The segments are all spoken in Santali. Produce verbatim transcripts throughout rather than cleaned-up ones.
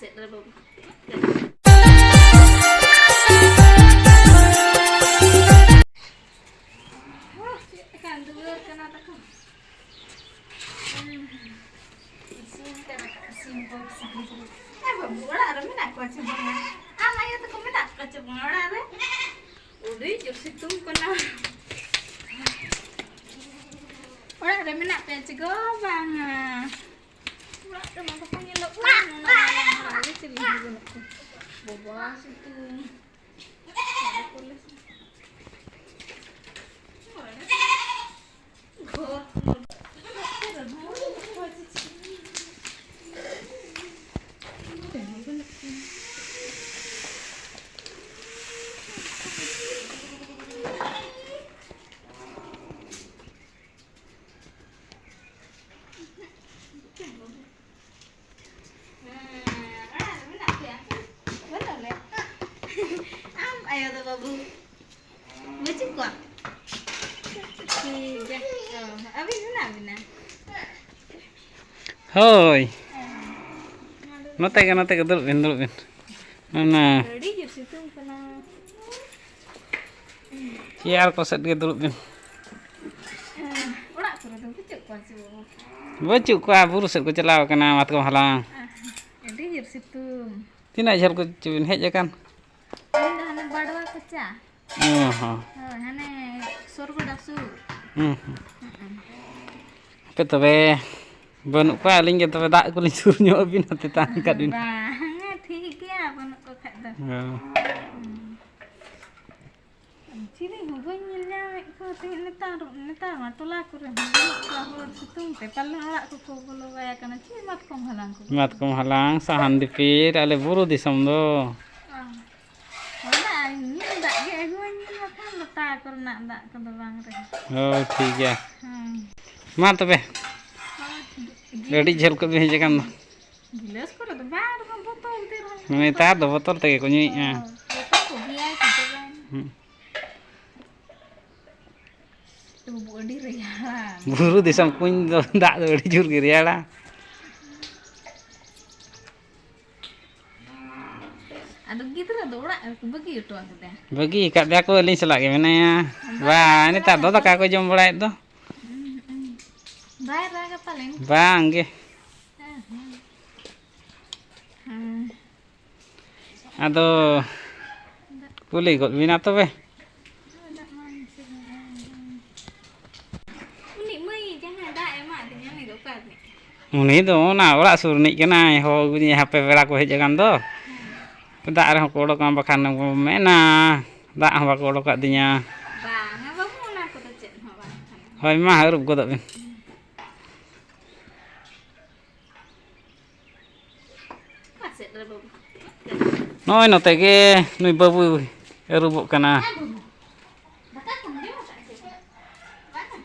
ᱪᱮᱫ ᱞᱮᱠᱟᱱ ᱫᱩᱣᱟᱹᱨ ᱠᱟᱱᱟ ᱛᱟᱠᱚ᱾ ᱤᱥᱤᱱ ᱠᱟᱱᱟ ᱠᱚ, ᱤᱥᱤᱱ ᱠᱚ, ᱤᱥᱤᱱ ᱠᱚ᱾ ᱮ ᱵᱟᱹᱵᱩ, ᱚᱲᱟᱜ ᱨᱮ ᱢᱮᱱᱟᱜ ᱠᱚᱣᱟ ᱪᱮ ᱵᱟᱝᱟ? ᱟᱢ ᱟᱭᱳ ᱛᱟᱠᱚ ᱢᱮᱱᱟᱜ ᱠᱚᱣᱟ ᱪᱮ ᱵᱟᱝᱟ ᱚᱲᱟᱜ ᱨᱮ? ᱟᱹᱰᱤ ᱡᱳᱨ ᱥᱤᱛᱩᱝ ᱠᱟᱱᱟ᱾ ᱚᱲᱟᱜ ᱨᱮ ᱢᱮᱱᱟᱜ ᱯᱮᱭᱟ ᱪᱮ ᱜᱚ? ᱵᱟᱝᱟ᱾ ᱚᱲᱟᱜ ᱨᱮᱢᱟ ᱵᱟᱠᱚ ᱧᱮᱞᱚᱜ ᱠᱟᱱᱟ᱾ ᱟᱞᱮ ᱪᱮᱫ ᱞᱮᱠᱟ ᱵᱟᱹᱱᱩᱜ ᱠᱚᱣᱟ᱾ ᱵᱟᱵᱟ ᱥᱤᱛᱩᱝ᱾ ᱜᱷᱚᱨ ᱟᱢ ᱟᱭᱳ ᱫᱚ ᱵᱟᱹᱵᱩ ᱵᱟᱹᱪᱩᱜ ᱠᱚᱣᱟ? ᱴᱷᱤᱠ ᱜᱮᱭᱟ᱾ ᱚ, ᱟᱹᱵᱤᱱ ᱢᱮᱱᱟᱜ ᱵᱤᱱᱟ? ᱦᱳᱭ᱾ ᱱᱚᱛᱮ ᱜᱮ, ᱱᱚᱛᱮ ᱜᱮ ᱫᱩᱲᱩᱵ ᱵᱤᱱ, ᱫᱩᱲᱩᱵ ᱵᱤᱱ᱾ ᱚᱱᱟ ᱟᱹᱰᱤ ᱡᱳᱨ ᱥᱤᱛᱩᱝ ᱠᱟᱱᱟ᱾ ᱪᱮᱭᱟᱨ ᱠᱚ ᱥᱮᱫ ᱜᱮ ᱫᱩᱲᱩᱵ ᱵᱤᱱ᱾ ᱚᱲᱟᱜ ᱠᱚᱨᱮ ᱫᱚ ᱵᱟᱹᱪᱩᱜ ᱠᱚᱣᱟ ᱪᱮ ᱵᱟᱹᱵᱩ? ᱵᱟᱹᱪᱩᱜ ᱠᱚᱣᱟ, ᱵᱩᱨᱩ ᱥᱮᱫ ᱠᱚ ᱪᱟᱞᱟᱣ ᱠᱟᱱᱟ ᱢᱟᱛᱠᱚᱢ ᱦᱟᱞᱟᱝ᱾ ᱟᱹᱰᱤ ᱡᱳᱨ ᱥᱤᱛᱩᱝ᱾ ᱛᱤᱱᱟᱹᱜ ᱡᱷᱟᱹᱞ ᱠᱚ ᱪᱚ ᱵᱤᱱ ᱦᱮᱡ ᱟᱠᱟᱱ? ᱟᱹᱞᱤᱧ ᱫᱚ ᱦᱟᱱᱮ ᱵᱟᱰᱣᱟ ᱠᱚᱪᱟ᱾ ᱚ ᱦᱚᱸ᱾ ᱦᱳᱭ, ᱦᱟᱱᱮ ᱥᱚᱨᱜᱚᱰᱟ ᱥᱩᱨ᱾ ᱦᱩᱸ, ᱦᱩᱸ᱾ ᱦᱩᱸ᱾ ᱦᱟᱯᱮ ᱛᱚᱵᱮ, ᱵᱟᱹᱱᱩᱜ ᱠᱚᱣᱟ, ᱟᱹᱞᱤᱧ ᱜᱮ ᱛᱚᱵᱮ ᱫᱟᱜ ᱠᱚᱞᱤᱧ ᱥᱩᱨ ᱧᱚᱜ ᱟᱹᱵᱤᱱᱟ, ᱛᱮᱛᱟᱝ ᱟᱠᱟᱫ ᱵᱤᱱᱟ᱾ ᱵᱟᱝᱟ, ᱴᱷᱤᱠ ᱜᱮᱭᱟ, ᱵᱟᱹᱱᱩᱜ ᱠᱚ ᱠᱷᱟᱡ ᱫᱚ᱾ ᱦᱳᱭ᱾ ᱦᱩᱸ᱾ ᱪᱤᱞᱤ ᱦᱚᱸ ᱵᱟᱹᱧ ᱧᱮᱞ ᱧᱟᱢᱮᱫ ᱠᱚᱣᱟ ᱛᱮᱦᱮᱧ ᱱᱮᱛᱟᱨ, ᱱᱮᱛᱟᱨ ᱢᱟ ᱴᱚᱞᱟ ᱠᱚᱨᱮ ᱦᱚᱸ ᱵᱟᱹᱱᱩᱜ ᱠᱚᱣᱟ ᱦᱚᱲ ᱥᱤᱛᱩᱝ ᱛᱮ᱾ ᱯᱟᱞᱮᱱ ᱚᱲᱟᱜ ᱠᱚᱠᱚ ᱵᱚᱞᱚ ᱵᱟᱭ ᱠᱟᱱᱟ᱾ ᱪᱮᱫ ᱢᱟᱛᱠᱚᱢ ᱦᱟᱞᱟᱝ ᱠᱚ? ᱢᱟᱛᱠᱚᱢ ᱦᱟᱞᱟᱝ, ᱥᱟᱦᱟᱱ ᱫᱤᱯᱤᱞ, ᱟᱞᱮ ᱵᱩᱨᱩ ᱫᱤᱥᱚᱢ ᱫᱚ᱾ ᱚ᱾ ᱦᱳᱭ, ᱫᱟᱜ, ᱧᱩ ᱫᱟᱜ ᱜᱮ ᱟᱹᱜᱩᱣᱟᱹᱧ ᱢᱮ ᱵᱟᱠᱷᱟᱱ, ᱞᱚᱴᱟ ᱠᱚᱨᱮᱱᱟᱜ ᱫᱟᱜ ᱠᱚᱫᱚ ᱵᱟᱝ ᱨᱮᱦᱚᱸ᱾ ᱦᱳᱭ, ᱴᱷᱤᱠ ᱜᱮᱭᱟ᱾ ᱦᱮᱸ᱾ ᱢᱟ ᱛᱚᱵᱮ᱾ ᱦᱳᱭ, ᱜᱤ-, ᱟᱹᱰᱤ ᱡᱷᱟᱹᱞ ᱠᱷᱚᱱ ᱵᱤᱱ ᱦᱮᱡ ᱟᱠᱟᱱ ᱫᱚ᱾ ᱜᱤᱞᱟᱹᱥ ᱠᱚᱨᱮ ᱫᱚ ᱵᱟᱝ ᱨᱮᱦᱚᱸ, ᱵᱳᱛᱚᱞ ᱛᱮ ᱨᱮᱦᱚᱸ᱾ ᱱᱮᱛᱟᱨ ᱫᱚ ᱵᱳᱛᱚᱞ ᱛᱮᱜᱮ ᱠᱚ ᱧᱩᱭᱮᱫᱼᱟ᱾ ᱦᱳᱭ, ᱵᱳᱛᱚᱞ ᱠᱚ ᱜᱮᱭᱟ ᱠᱚ ᱪᱟᱵᱟᱭᱮᱱᱟ᱾ ᱦᱩᱸ᱾ ᱮ ᱵᱟᱹᱵᱩ, ᱟᱹᱰᱤ ᱨᱮᱭᱟᱲ᱾ ᱵᱩᱨᱩ ᱫᱤᱥᱚᱢ ᱠᱩᱧ ᱫᱚ ᱫᱟᱜ ᱫᱚ ᱟᱹᱰᱤ ᱡᱳᱨ ᱜᱮ ᱨᱮᱭᱟᱲᱟ᱾ ᱟᱫᱚ ᱜᱤᱫᱽᱨᱟᱹ ᱫᱚ ᱚᱲᱟᱜ ᱨᱮᱠᱚ ᱵᱟᱹᱜᱤ ᱦᱚᱴᱚ ᱟᱠᱟᱫᱮᱭᱟ᱾ ᱵᱟᱹᱜᱤ ᱟᱠᱟᱫ ᱫᱮᱭᱟ ᱠᱚ, ᱟᱹᱞᱤᱧ ᱥᱟᱞᱟᱜ ᱜᱮ ᱢᱮᱱᱟᱭᱟ᱾ ᱵᱟᱭ ᱵᱟ, ᱨᱟᱜᱟ ᱱᱮᱛᱟᱨ ᱫᱚ ᱯᱟᱞᱮᱱ? ᱫᱟᱠᱟ ᱠᱚ ᱡᱚᱢ ᱵᱟᱲᱟᱭᱮᱫ ᱫᱚ᱾ ᱦᱩᱸ, ᱦᱩᱸ᱾ ᱵᱟᱭ ᱨᱟᱜᱟ ᱯᱟᱞᱮᱱ? ᱵᱟᱝ ᱜᱮ᱾ ᱦᱮᱸ, ᱦᱮᱸ᱾ ᱦᱮᱸ᱾ ᱟᱫᱚ ᱠᱩᱞᱤ ᱜᱚᱫ ᱵᱤᱱᱟ ᱛᱚᱵᱮ᱾ ᱩᱱᱤ ᱢᱟᱹᱭ ᱡᱟᱦᱟᱸᱭ ᱫᱟᱜ ᱮ ᱮᱢᱟᱫ ᱫᱤᱧᱟ, ᱩᱱᱤ ᱫᱚ ᱚᱠᱟ ᱨᱤᱱᱤᱡ ᱠᱟᱱᱟᱭ? ᱩᱱᱤ ᱫᱚ ᱚᱱᱟ ᱚᱲᱟᱜ ᱥᱩᱨ ᱨᱤᱱᱤᱡ ᱠᱟᱱᱟᱭ, ᱦᱚᱦᱚ ᱟᱹᱜᱩ ᱫᱤᱧᱟᱭ, ᱦᱟᱯᱮ ᱯᱮᱲᱟ ᱠᱚ ᱦᱮᱡ ᱟᱠᱟᱱ ᱫᱚ᱾ ᱫᱟᱜ ᱨᱮᱦᱚᱸ ᱠᱚ ᱚᱰᱚᱠᱟ, ᱵᱟᱠᱷᱟᱱ ᱠᱚ ᱢᱮᱱᱟ ᱫᱟᱜ ᱦᱚᱸ ᱵᱟᱠᱚ ᱚᱰᱚᱠᱟᱫ ᱫᱤᱧᱟ᱾ ᱵᱟᱝᱟ ᱵᱟᱹᱵᱩ, ᱚᱱᱟ ᱠᱚᱫᱚ ᱪᱮᱫ ᱦᱚᱸ ᱵᱟᱝ ᱠᱟᱱᱟ᱾ ᱦᱳᱭ, ᱢᱟ ᱟᱹᱨᱩᱵ ᱜᱚᱫᱚᱜ ᱵᱤᱱ᱾ ᱚᱠᱟ ᱥᱮᱫ ᱨᱮ ᱵᱟᱹᱵᱩ? ᱱᱚᱜᱼᱚᱭ ᱱᱚᱛᱮ ᱜᱮ ᱱᱩᱭ ᱵᱟᱹᱵᱩᱭ ᱟᱹᱨᱩᱵᱚᱜ ᱠᱟᱱᱟ᱾ ᱦᱮᱸ ᱵᱟᱹᱵᱩ, ᱫᱟᱠᱟ ᱠᱚᱢ ᱡᱚᱢ ᱟᱠᱟᱫ ᱥᱮ ᱵᱟᱝ? ᱵᱟᱝᱟ᱾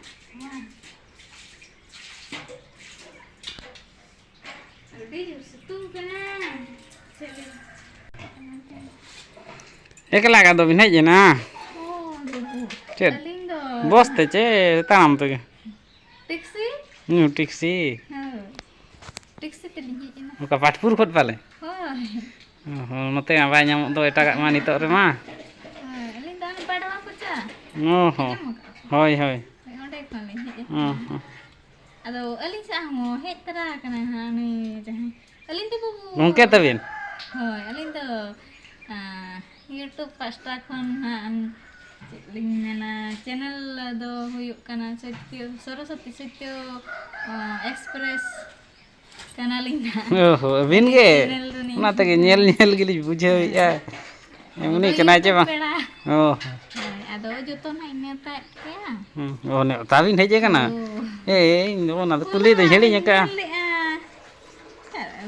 ᱟᱹᱰᱤ ᱡᱳᱨ ᱥᱤᱛᱩᱝ ᱠᱟᱱᱟ᱾ ᱪᱮᱫ ᱞᱤᱧ ᱮᱠᱞᱟ ᱜᱮ ᱟᱫᱚ ᱵᱤᱱ ᱦᱮᱡ ᱮᱱᱟ? ᱦᱳᱭ ᱵᱟᱹᱵᱩ᱾ ᱪᱮᱫ? ᱟᱹᱞᱤᱧ ᱫᱚ ᱵᱚᱥ ᱛᱮ ᱪᱮ ᱛᱟᱲᱟᱢ ᱛᱮᱜᱮ? ᱴᱮᱠᱥᱤ? ᱦᱩᱸ, ᱴᱮᱠᱥᱤ᱾ ᱦᱳᱭ᱾ ᱴᱮᱠᱥᱤ ᱛᱮᱞᱤᱧ ᱦᱮᱡ ᱮᱱᱟ᱾ ᱚᱠᱟ ᱯᱟᱴᱯᱩᱨ ᱠᱷᱚᱱ ᱯᱟᱞᱮ? ᱦᱳᱭ᱾ ᱚ ᱦᱚᱸ, ᱱᱚᱛᱮ ᱢᱟ ᱵᱟᱭ ᱧᱟᱢᱚᱜ ᱫᱚ ᱮᱴᱟᱜᱟᱜ ᱢᱟ ᱱᱤᱛᱚᱜ ᱨᱮᱢᱟ᱾ ᱦᱳᱭ, ᱟᱹᱞᱤᱧ ᱫᱚ ᱦᱟᱱᱮ ᱯᱟᱰᱣᱟ ᱠᱚᱪᱟ᱾ ᱚ ᱦᱚᱸ᱾ ᱟᱸᱡᱚᱢ ᱟᱠᱟᱫ ᱯᱮ? ᱦᱳᱭ, ᱦᱳᱭ᱾ ᱦᱳᱭ, ᱚᱸᱰᱮ ᱠᱷᱚᱱ ᱞᱤᱧ ᱦᱮᱡ ᱚ ᱟᱠᱟᱱᱟ᱾ ᱦᱚᱸ᱾ ᱟᱫᱚ ᱟᱹᱞᱤᱧ ᱥᱟᱶ ᱦᱚᱸ ᱦᱮᱡ ᱛᱚᱨᱟ ᱟᱠᱟᱱᱟᱭ ᱦᱟᱸᱜ ᱩᱱᱤ ᱡᱟᱦᱟᱸᱭ, ᱟᱹᱞᱤᱧ ᱫᱚ ᱵᱟᱹᱵᱩ᱾ ᱜᱚᱢᱠᱮ ᱛᱟᱹᱵᱤᱱ? ᱦᱳᱭ, ᱟᱹᱞᱤᱧ ᱫᱚ, ᱟᱸ, YouTube ᱯᱟᱥᱴᱟ ᱠᱷᱚᱱ ᱦᱟᱸᱜ, ᱪᱮᱫ ᱞᱤᱧ ᱢᱮᱱᱟ, ᱪᱮᱱᱮᱞ ᱫᱚ ᱦᱩᱭᱩᱜ ᱠᱟᱱᱟ ᱥᱚᱛᱭᱚ, ᱥᱚᱨᱚᱥᱚᱛᱤ ᱥᱚᱛᱭᱚ, ᱟᱸ, ᱮᱠᱥᱯᱨᱮᱥ ᱠᱟᱱᱟᱞᱤᱧ ᱦᱟᱸᱜ᱾ ᱚ ᱦᱚ, ᱟᱹᱵᱤᱱ ᱜᱮ? ᱪᱮᱱᱮᱞ ᱨᱤᱱᱤᱡ᱾ ᱚᱱᱟ ᱛᱮᱜᱮ ᱧᱮᱞ ᱧᱮᱞ ᱜᱮᱞᱤᱧ ᱵᱩᱡᱷᱟᱹᱣᱮᱫᱼᱟ᱾ ᱦᱮᱸ᱾ ᱩᱱᱤ ᱟᱫᱚ ᱠᱟᱱᱟᱭ ᱪᱮ YouTube ᱵᱟᱝ? ᱯᱮᱲᱟ᱾ ᱚ ᱦᱚ᱾ ᱦᱳᱭ, ᱟᱫᱚ ᱡᱚᱛᱚ ᱱᱟᱜ ᱤᱧ ᱱᱮᱣᱛᱟᱭᱮᱫ ᱯᱮᱭᱟ᱾ ᱦᱩᱸ, ᱚ, ᱱᱮᱣᱛᱟ ᱵᱤᱱ ᱦᱮᱡ ᱟᱠᱟᱱᱟ? ᱚ᱾ ᱮᱭ, ᱤᱧ ᱫᱚ ᱚᱱᱟ ᱫᱚ ᱠᱩᱞᱤ ᱫᱚᱧ ᱦᱤᱲᱤᱧ ᱟᱠᱟᱫᱼᱟ᱾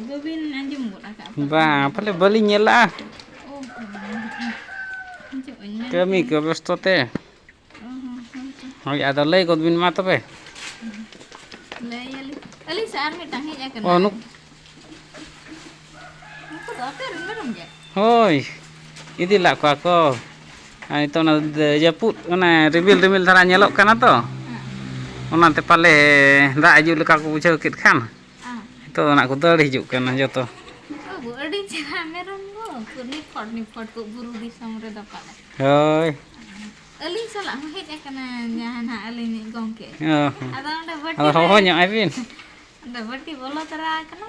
ᱵᱟᱹᱵᱤᱱ ᱟᱸᱡᱚᱢ ᱜᱚᱫ ᱟᱠᱟᱫ ᱯᱟᱞᱮ? ᱵᱟᱝ, ᱯᱟᱞᱮ ᱵᱟᱹᱞᱤᱧ ᱧᱮᱞ ᱞᱟᱜᱼᱟ᱾ ᱚ ᱦᱚᱸ᱾ ᱦᱤᱡᱩᱜ ᱟᱹᱧ ᱢᱮᱱ ᱠᱟᱹᱢᱤ ᱠᱷᱟᱱ᱾ ᱠᱚ ᱵᱮᱥᱛᱚ ᱛᱮ᱾ ᱚ ᱦᱚᱸ, ᱦᱳᱭ ᱛᱚ᱾ ᱦᱳᱭ, ᱟᱫᱚ ᱞᱟᱹᱭ ᱜᱚᱫ ᱵᱤᱱ ᱢᱟ ᱛᱚᱵᱮ᱾ ᱞᱟᱹᱭᱟᱞᱤᱧ᱾ ᱟᱹᱞᱤᱧ ᱥᱮᱫ ᱟᱨ ᱢᱤᱫᱴᱟᱝ ᱦᱮᱡ ᱚ, ᱟᱠᱟᱱᱟᱭ᱾ ᱱᱩᱠ- ᱱᱩᱠᱩ ᱫᱚ ᱟᱯᱮ ᱨᱮᱱ ᱢᱮᱨᱚᱢ ᱜᱮ? ᱦᱳᱭ, ᱤᱫᱤ ᱞᱟᱜ ᱠᱚᱣᱟ ᱠᱚ᱾ ᱟᱨ ᱱᱤᱛᱚᱜ ᱚᱱᱟ ᱫ-, ᱡᱟᱹᱯᱩᱫ, ᱚᱱᱮ ᱨᱤᱢᱤᱞ ᱨᱤᱢᱤᱞ ᱫᱷᱟᱨᱟ ᱧᱮᱞᱚᱜ ᱠᱟᱱᱟ ᱛᱚ, ᱦᱮᱸ᱾ ᱚᱱᱟᱛᱮ ᱯᱟᱞᱮ ᱫᱟᱜ ᱦᱤᱡᱩᱜ ᱞᱮᱠᱟ ᱠᱚ ᱵᱩᱡᱷᱟᱹᱣ ᱠᱮᱫ ᱠᱷᱟᱱ, ᱦᱮᱸ᱾ ᱱᱤᱛᱚᱜ ᱫᱚ ᱱᱟᱜ ᱠᱚ ᱫᱟᱹᱲ ᱦᱤᱡᱩᱜ ᱠᱟᱱᱟ ᱡᱚᱛᱚ᱾ ᱵᱟᱹᱵᱩ, ᱟᱹᱰᱤ ᱪᱮᱦᱨᱟ ᱢᱮᱨᱚᱢ ᱫᱚ᱾ ᱩᱱᱠᱩ ᱱᱤᱯᱷᱚᱴ ᱱᱤᱯᱷᱚᱴ ᱠᱚ ᱵᱩᱨᱩ ᱫᱤᱥᱚᱢ ᱨᱮᱫᱚ ᱯᱟᱞᱮ᱾ ᱦᱳᱭ᱾ ᱟᱹᱞᱤᱧ ᱥᱟᱞᱟᱜ ᱦᱚᱸ ᱦᱮᱡ ᱟᱠᱟᱱᱟ ᱡᱟᱦᱟᱸ ᱱᱟᱦᱟᱜ ᱟᱹᱞᱤᱧᱤᱡ ᱜᱚᱢᱠᱮ᱾ ᱚ ᱦᱚᱸ᱾ ᱟᱫᱚ ᱚᱸᱰᱮ ᱵᱟᱹᱴᱤ ᱟᱫᱚ ᱦᱚᱦᱚ ᱨᱮ ᱧᱚᱜ ᱟᱭ ᱵᱤᱱ᱾ ᱚᱸᱰᱮ ᱵᱟᱹᱴᱤ ᱵᱚᱞᱚ ᱛᱚᱨᱟ ᱟᱠᱟᱱᱟ᱾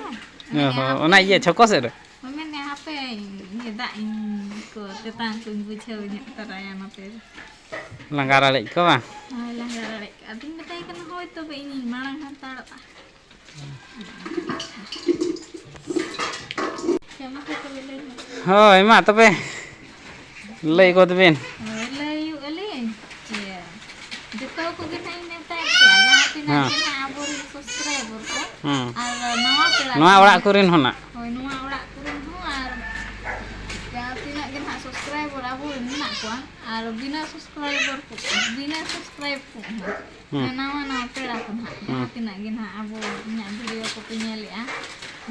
ᱚ ᱦᱚᱸ, ᱚᱱᱟ ᱤᱭᱟᱹ ᱪᱷᱚᱠᱚ ᱥᱮᱫ ᱨᱮ? ᱢᱮᱱᱮ ᱦᱟᱯᱮ, ᱤᱭᱟᱹ ᱫᱟᱜ ᱤᱧ ᱠᱚ ᱛᱮᱛᱟᱝ ᱠᱚᱧ ᱵᱩᱡᱷᱟᱹᱣ ᱧᱚᱜ ᱛᱚᱨᱟᱭᱟ ᱱᱚᱛᱮ ᱨᱮ᱾ ᱞᱟᱸᱜᱟ ᱨᱟᱲᱮᱡ ᱠᱚ ᱵᱟᱝ? ᱦᱳᱭ, ᱞᱟᱸᱜᱟ ᱨᱟᱲᱮᱡ ᱠᱚ᱾ ᱟᱫᱚᱧ ᱢᱮᱛᱟᱭ ᱠᱟᱱᱟ, "ᱦᱳᱭ ᱛᱚᱵᱮ, ᱤᱧᱤᱧ ᱢᱟᱲᱟᱝ ᱦᱟᱛᱟᱲᱚᱜᱼᱟ᱾" ᱪᱮᱫ ᱮᱢ ᱞᱟᱹᱭ ᱢᱮ? ᱦᱳᱭ, ᱢᱟ ᱛᱚᱵᱮ, ᱞᱟᱹᱭ ᱜᱚᱫ ᱵᱤᱱ᱾ ᱦᱳᱭ, ᱞᱟᱹᱭ ᱦᱩᱭᱩᱜ ᱟᱹᱞᱤᱧ᱾ ᱤᱭᱟᱹ, ᱡᱚᱛᱚ ᱠᱚᱜᱮ ᱱᱟᱦᱟᱜ ᱤᱧ ᱢᱮᱛᱟᱭ ᱯᱮᱭᱟ, ᱡᱟᱦᱟᱸ ᱛᱤᱱᱟᱹᱜ ᱦᱮᱸ᱾ ᱜᱮ ᱱᱟᱦᱟᱜ ᱟᱵᱚᱨᱮᱱ subscriber ᱠᱚ, ᱦᱮᱸ᱾ ᱟᱨ ᱱᱟᱣᱟ ᱯᱮᱲᱟ ᱱᱚᱣᱟ ᱠᱚ ᱚᱲᱟᱜ ᱱᱟᱦᱟᱜ, ᱠᱚᱨᱮᱱ ᱦᱚᱸ ᱱᱟᱜ᱾ ᱦᱳᱭ, ᱱᱚᱣᱟ ᱚᱲᱟᱜ ᱠᱚᱨᱮᱱ ᱦᱚᱸ, ᱟᱨ ᱡᱟᱦᱟᱸ ᱛᱤᱱᱟᱹᱜ ᱜᱮ ᱱᱟᱦᱟᱜ subscriber ᱟᱵᱚᱨᱮᱱ ᱢᱮᱱᱟᱜ ᱠᱚᱣᱟ, ᱟᱨ ᱵᱤᱱᱟᱹ subscriber ᱠᱚ, ᱵᱤᱱᱟᱹ subscribe ᱠᱚ ᱦᱚᱸ, ᱦᱮᱸ᱾ ᱱᱟᱣᱟ ᱱᱟᱣᱟ ᱯᱮᱲᱟ ᱠᱚ ᱱᱟᱦᱟᱜ, ᱦᱮᱸ᱾ ᱡᱟᱦᱟᱸ ᱛᱤᱱᱟᱹᱜ ᱜᱮ ᱱᱟᱦᱟᱜ ᱟᱵᱚ ᱤᱧᱟᱹᱜ video ᱠᱚᱯᱮ ᱧᱮᱞᱮᱜᱼᱟ,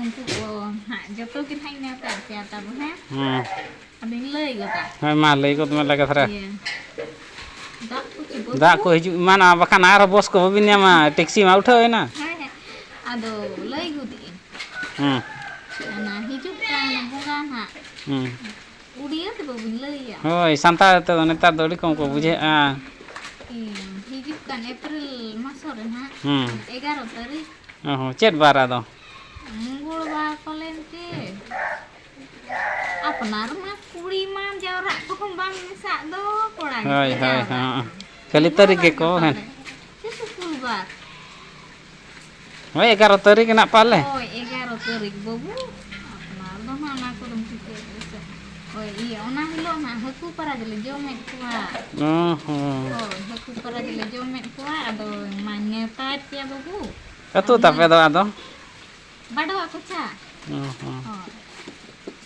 ᱩᱱᱠᱩ ᱠᱚ ᱱᱟᱦᱟᱜ ᱡᱚᱛᱚ ᱜᱮ ᱱᱟᱦᱟᱜ ᱤᱧ ᱱᱮᱣᱛᱟᱭᱮᱫ ᱯᱮᱭᱟ ᱛᱟᱵᱚ, ᱦᱮᱸ? ᱦᱮᱸ᱾ ᱟᱫᱚᱧ ᱞᱟᱹᱭ ᱜᱚᱫᱟ᱾ ᱦᱳᱭ, ᱢᱟ ᱞᱟᱹᱭ ᱜᱚᱫ ᱢᱮ ᱞᱟᱜᱮ ᱫᱷᱟᱨᱟ᱾ ᱤᱭᱟᱹ, ᱫᱟᱜ ᱠᱚ ᱪᱮ ᱵᱟᱹᱫᱽ ᱫᱟᱜ ᱠᱚ ᱠᱚ? ᱦᱤᱡᱩᱜ ᱮᱢᱟᱱ, ᱵᱟᱠᱷᱟᱱ ᱟᱨᱦᱚᱸ bus ᱠᱚ ᱵᱟᱹᱵᱤᱱ ᱧᱟᱢᱟ, taxi ᱢᱟ ᱩᱴᱷᱟᱹᱣ ᱮᱱᱟ᱾ ᱦᱮᱸ, ᱦᱮᱸ᱾ ᱟᱫᱚ ᱞᱟᱹᱭ ᱜᱚᱫ ᱟᱹᱧ᱾ ᱦᱮᱸ᱾ ᱚᱱᱟ ᱦᱤᱡᱩᱜ ᱠᱟᱱ ᱵᱚᱸᱜᱟ ᱱᱟᱦᱟᱜ᱾ ᱦᱮᱸ᱾ ᱩᱲᱤᱭᱟᱹ ᱛᱮ ᱵᱟᱵᱚᱱ ᱞᱟᱹᱭᱟ᱾ ᱦᱳᱭ, ᱥᱟᱱᱛᱟᱲ ᱛᱮᱫᱚ ᱱᱮᱛᱟᱨ ᱫᱚ ᱟᱹᱰᱤ ᱠᱚᱢ ᱠᱚ ᱵᱩᱡᱷᱟᱹᱜᱼᱟ᱾ ᱤᱭᱟᱹ, ᱦᱤᱡᱩᱜ ᱠᱟᱱ April ᱢᱟᱥᱚ ᱨᱮ ᱱᱟᱦᱟᱜ, ᱦᱮᱸ᱾ ᱮᱜᱟᱨᱚ ᱛᱟᱹᱨᱤᱠᱷ᱾ ᱚ ᱦᱚᱸ, ᱪᱮᱫ ᱵᱟᱨ ᱟᱫᱚ? ᱢᱚᱝᱜᱚᱞ ᱵᱟᱨ ᱯᱟᱞᱮᱱ ᱪᱮ? ᱟᱯᱱᱟᱨ ᱢᱟ ᱠᱩᱲᱤ ᱢᱟ ᱡᱟᱣᱨᱟᱜ ᱠᱚᱦᱚᱸ ᱵᱟᱝ ᱢᱮᱥᱟᱜ ᱫᱚ, ᱠᱚᱲᱟ ᱜᱮᱠᱚ ᱦᱳᱭ, ᱦᱳᱭ, ᱡᱟᱣᱨᱟᱜᱼᱟ᱾ ᱦᱚᱸ᱾ ᱠᱷᱟᱹᱞᱤ ᱢᱚᱝᱜᱚᱞ ᱛᱟᱹᱨᱤᱠᱷ ᱵᱟᱨ ᱜᱮᱠᱚ, ᱜᱮ ᱦᱮᱸ᱾ ᱯᱟᱞᱮ᱾ ᱥᱮ ᱥᱩᱠᱩᱞ ᱵᱟᱨ? ᱦᱳᱭ, ᱮᱜᱟᱨᱚ ᱛᱟᱹᱨᱤᱠᱷ ᱨᱮᱱᱟᱜ ᱯᱟᱞᱮ᱾ ᱦᱳᱭ, ᱮᱜᱟᱨᱚ ᱛᱟᱹᱨᱤᱠᱷ ᱵᱟᱹᱵᱩ᱾ ᱟᱯᱱᱟᱨ ᱫᱚ ᱦᱟᱸᱜ ᱚᱱᱟ ᱠᱚᱫᱚᱢ ᱴᱷᱤᱠᱟᱹᱭᱮᱫ ᱜᱮᱭᱟ ᱥᱮ᱾ ᱦᱳᱭ, ᱤᱭᱟᱹ, ᱚᱱᱟ ᱦᱤᱞᱳᱜ ᱦᱟᱸᱜ ᱦᱟᱹᱠᱩ ᱯᱟᱨᱟ ᱜᱮᱞᱮ ᱡᱚᱢᱮᱫ ᱠᱚᱣᱟ᱾ ᱚ ᱦᱚᱸ᱾ ᱦᱳᱭ, ᱦᱟᱹᱠᱩ ᱯᱟᱨᱟ ᱜᱮᱞᱮ ᱡᱚᱢᱮᱫ ᱠᱚᱣᱟ᱾ ᱟᱫᱚ ᱢᱟ ᱱᱮᱣᱛᱟᱭᱮᱫ ᱯᱮᱭᱟ ᱵᱟᱹᱵᱩ᱾ ᱟᱹᱛᱩ ᱟᱨ ᱛᱟᱯᱮ ᱢᱟᱹᱭ ᱫᱚ ᱟᱫᱚ? ᱵᱟᱰᱣᱟ ᱠᱚᱪᱟ᱾ ᱚ ᱦᱚᱸ᱾ ᱦᱳᱭ᱾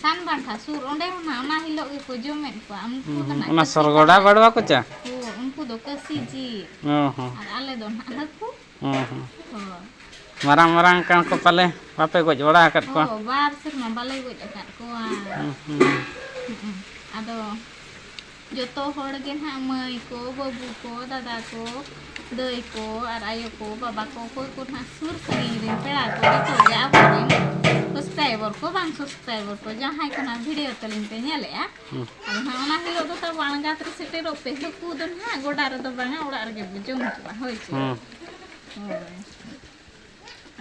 ᱥᱟᱱ ᱵᱟᱱᱴᱷᱟ ᱥᱩᱨ, ᱚᱸᱰᱮ ᱦᱚᱸ ᱱᱟᱜ ᱚᱱᱟ ᱦᱤᱞᱳᱜ ᱜᱮᱠᱚ ᱡᱚᱢᱮᱫ ᱠᱚᱣᱟ᱾ ᱩᱱᱠᱩ ᱦᱩᱸ, ᱫᱚ ᱦᱩᱸ᱾ ᱱᱟᱜ ᱚᱱᱟ ᱠᱟᱹᱥᱤ ᱥᱚᱨᱜᱚᱰᱟ ᱠᱟᱱᱟ᱾ ᱵᱟᱰᱣᱟ ᱠᱚᱪᱟ? ᱦᱳᱭ, ᱩᱱᱠᱩ ᱫᱚ ᱠᱟᱹᱥᱤ ᱡᱤᱞ᱾ ᱚ ᱦᱚᱸ᱾ ᱟᱨ ᱟᱞᱮ ᱫᱚ ᱱᱟᱜ ᱦᱟᱹᱠᱩ᱾ ᱦᱩᱸ, ᱦᱩᱸ᱾ ᱦᱳᱭ᱾ ᱢᱟᱨᱟᱝ ᱢᱟᱨᱟᱝ ᱠᱟᱱ ᱠᱚ ᱯᱟᱞᱮ, ᱵᱟᱯᱮ ᱜᱚᱡ ᱵᱟᱲᱟ ᱟᱠᱟᱫ ᱠᱚᱣᱟ? ᱦᱳᱭ, ᱵᱟᱨ ᱥᱮᱨᱢᱟ ᱵᱟᱞᱮ ᱜᱚᱡ ᱟᱠᱟᱫ ᱠᱚᱣᱟ᱾ ᱦᱩᱸ, ᱦᱩᱸ᱾ ᱦᱩᱸ, ᱟᱫᱚ ᱡᱚᱛᱚ ᱦᱚᱲ ᱜᱮ ᱱᱟᱦᱟᱜ, ᱢᱟᱹᱭ ᱠᱚ, ᱵᱟᱹᱵᱩ ᱠᱚ, ᱫᱟᱫᱟ ᱠᱚ, ᱫᱟᱹᱭ ᱠᱚ ᱟᱨ ᱟᱭᱳ ᱠᱚ, ᱵᱟᱵᱟ ᱠᱚ, ᱚᱠᱚᱭ ᱠᱚ ᱱᱟᱦᱟᱜ ᱥᱩᱨ ᱥᱟᱺᱜᱤᱧ ᱨᱮᱱ ᱯᱮᱲᱟ ᱠᱚ, ᱡᱚᱛᱚ ᱜᱮ ᱟᱵᱚ ᱨᱮᱱ ᱥᱟᱵᱥᱠᱨᱟᱭᱵᱟᱨ ᱠᱚ, ᱵᱟᱝ ᱥᱟᱵᱥᱠᱨᱟᱭᱵᱟᱨ ᱠᱚ, ᱡᱟᱦᱟᱸᱭ ᱠᱚ ᱱᱟᱦᱟᱜ ᱵᱷᱤᱰᱤᱭᱳ ᱛᱟᱹᱞᱤᱧ ᱯᱮ ᱧᱮᱞᱮᱜᱼᱟ, ᱦᱩᱸ᱾ ᱟᱫᱚ ᱱᱟᱦᱟᱜ ᱚᱱᱟ ᱦᱤᱞᱳᱜ ᱫᱚ ᱛᱟᱵᱚ ᱟᱬᱜᱟᱛ ᱨᱮ ᱥᱮᱴᱮᱨᱚᱜ ᱯᱮ, ᱦᱟᱹᱠᱩ ᱫᱚ ᱱᱟᱦᱟᱜ ᱜᱚᱰᱟ ᱨᱮᱫᱚ ᱵᱟᱝᱟ, ᱚᱲᱟᱜ ᱨᱮᱜᱮ ᱵᱚ ᱡᱚᱢ ᱦᱚᱪᱚᱜᱼᱟ, ᱦᱳᱭ ᱥᱮ? ᱦᱩᱸ᱾ ᱦᱳᱭ᱾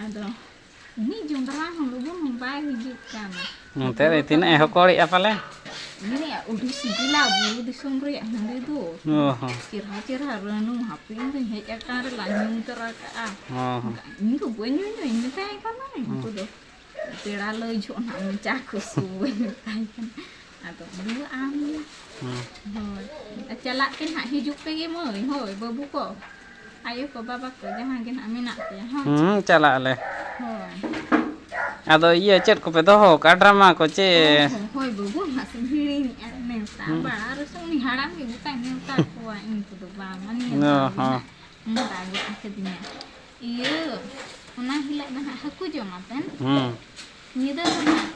ᱟᱫᱚ ᱩᱱᱤ ᱡᱚᱸᱰᱨᱟ ᱦᱚᱸ ᱞᱩᱵᱩᱱ ᱦᱚᱸ ᱵᱟᱭ ᱦᱤᱡᱩᱜ ᱠᱟᱱᱟ᱾ ᱱᱚᱛᱮ ᱨᱮ ᱛᱤᱱᱟᱹᱜ ᱮ ᱦᱚᱠᱚᱲᱮᱜᱼᱟ ᱯᱟᱞᱮ? ᱩᱱᱤᱭᱟᱜ ᱟᱹᱰᱤ ᱥᱤᱵᱤᱞᱟ ᱵᱩᱨᱩ ᱫᱤᱥᱚᱢ ᱨᱮᱭᱟᱜ ᱦᱟᱺᱰᱤ ᱫᱚ᱾ ᱚ ᱦᱚᱸ᱾ ᱪᱮᱨᱦᱟ ᱪᱮᱨᱦᱟ ᱨᱟᱹᱱᱩ, ᱦᱟᱯᱮ ᱤᱧ ᱫᱚᱧ ᱦᱮᱡ ᱟᱠᱟᱱ ᱨᱮ ᱞᱟᱝ ᱧᱩ ᱛᱚᱨᱟ ᱠᱟᱜᱼᱟ᱾ ᱚ ᱦᱚᱸ᱾ ᱤᱧ ᱫᱚ ᱵᱟᱹᱧ ᱧᱩ ᱧᱩᱧ ᱢᱮᱛᱟᱭ ᱠᱟᱱᱟ, ᱦᱩᱸ᱾ ᱩᱱᱠᱩ ᱫᱚ ᱯᱮᱲᱟ ᱞᱟᱹᱭ ᱡᱚᱦᱚᱜ ᱱᱟᱜ ᱢᱚᱪᱟ ᱠᱚ ᱥᱩᱭ ᱢᱮᱛᱟᱭ ᱠᱟᱱᱟ᱾ ᱟᱫᱚ ᱫᱩᱣᱟᱹ ᱟᱢ ᱜᱮ᱾ ᱦᱩᱸ᱾ ᱦᱳᱭ᱾ ᱟᱨ ᱪᱟᱞᱟᱜ ᱯᱮ ᱱᱟᱦᱟᱜ, ᱦᱤᱡᱩᱜ ᱯᱮᱜᱮ ᱢᱟᱹᱭ, ᱦᱳᱭ, ᱵᱟᱹᱵᱩ ᱠᱚ, ᱟᱭᱳ ᱠᱚ, ᱵᱟᱵᱟ ᱠᱚ, ᱡᱟᱦᱟᱸ ᱜᱮ ᱱᱟᱦᱟᱜ ᱢᱮᱱᱟᱜ ᱯᱮᱭᱟ, ᱦᱳᱭ᱾ ᱦᱩᱸ, ᱪᱟᱞᱟᱜ ᱟᱞᱮ᱾ ᱦᱳᱭ᱾ ᱟᱫᱚ ᱤᱭᱟᱹ, ᱪᱮᱫ ᱠᱚᱯᱮ ᱫᱚᱦᱚ ᱠᱟᱜᱼᱟ, ᱰᱨᱟᱢᱟ ᱠᱚ ᱪᱮ? ᱦᱳᱭ, ᱦᱳᱭ, ᱦᱳᱭ, ᱵᱟᱹᱵᱩ, ᱱᱟᱦᱟᱜ ᱥᱮᱢ ᱦᱤᱲᱤᱧᱮᱜᱼᱟ, ᱱᱮᱣᱛᱟ ᱦᱩᱸ᱾ ᱵᱟᱲᱟ ᱨᱮᱥᱮ ᱩᱱᱤ ᱦᱟᱲᱟᱢ ᱜᱮ ᱜᱚᱴᱟᱧ ᱱᱮᱣᱛᱟ ᱠᱚᱣᱟ, ᱤᱧ ᱠᱚᱫᱚ ᱵᱟᱝ, ᱢᱟᱱᱮ ᱚ ᱱᱮᱣᱛᱟ ᱜᱮ ᱦᱚᱸ᱾ ᱱᱟᱦᱟᱜ᱾ ᱚᱱᱠᱟ ᱜᱚᱫ ᱟᱠᱟᱫᱤᱧᱟ᱾ ᱤᱭᱟᱹ, ᱚᱱᱟ ᱦᱤᱞᱳᱜ ᱫᱚ ᱱᱟᱦᱟᱜ ᱦᱟᱹᱠᱩ ᱡᱚᱢ ᱟᱯᱮ᱾ ᱦᱩᱸ᱾ ᱧᱤᱫᱟᱹ ᱫᱚ ᱱᱟᱦᱟᱜ